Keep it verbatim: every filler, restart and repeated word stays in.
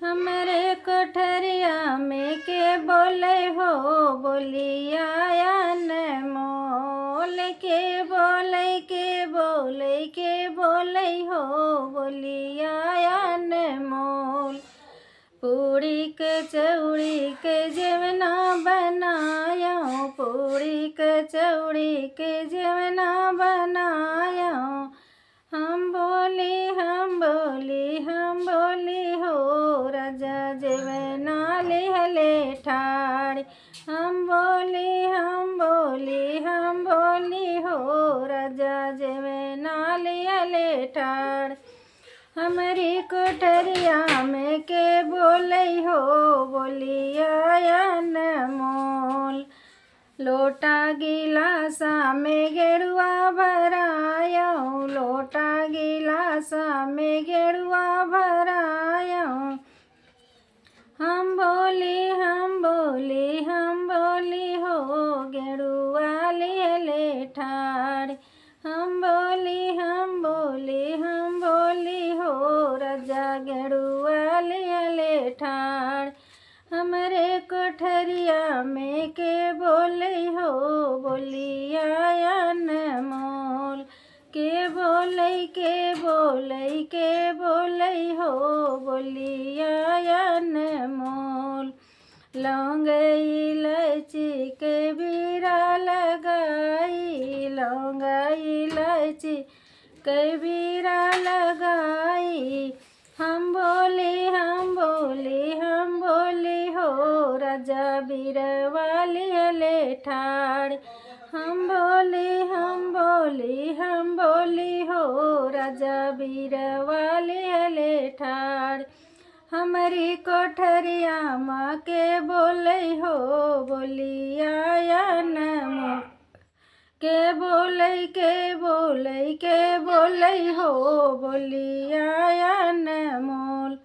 हमरे कोठरिया में के बोलै हो बोलिया अनमोल, के बोलै, के बोलै, के बोलै हो बोलिया अनमोल। पूड़ी कचौड़ी के जेवना बनायौ, पूड़ी कचौड़ी के जेवना बनायौ। हम बोली, हम बोली, हम बोली हो राजा जेवना लिहले ठाड़। हम बोली, हम बोली, हम बोली हो राजा जेवना लिहले ठाड़। हमरी कोठरिया में के बोलै हो बोलिया अनमोल। लोटा गिलासा में गेड़ुआ भरायौ, लोटा गिलासा में गेड़ुआ भरायौ। हम बोली, हम बोली, हम बोली हो गेड़ुआ लिहले ठाड़। हम बोली, हम बोली, हम बोली हो राजा गेड़ुआ लिहले ठाड़। हमरे कोठरिया में के बोलै हो बोलिया अनमोल, के बोलै, के बोलै, के बोलै हो बोलिया अनमोल। लौंग इलायची के बीरा लगाई, लौंग इलायची के बीरा लगाई। हम बोली, हम बोली, हम बोली हो राजा बीरवा लिहले ठाड़। हम बोली, हम बोली, हम बोली हो राजा बीरवा लिहले ठाड़। हमरी कोठरिया मा के बोलै हो बोलिया अनमोल, के बोलै, के बोलै, के बोलै हो बोलिया अनमोल।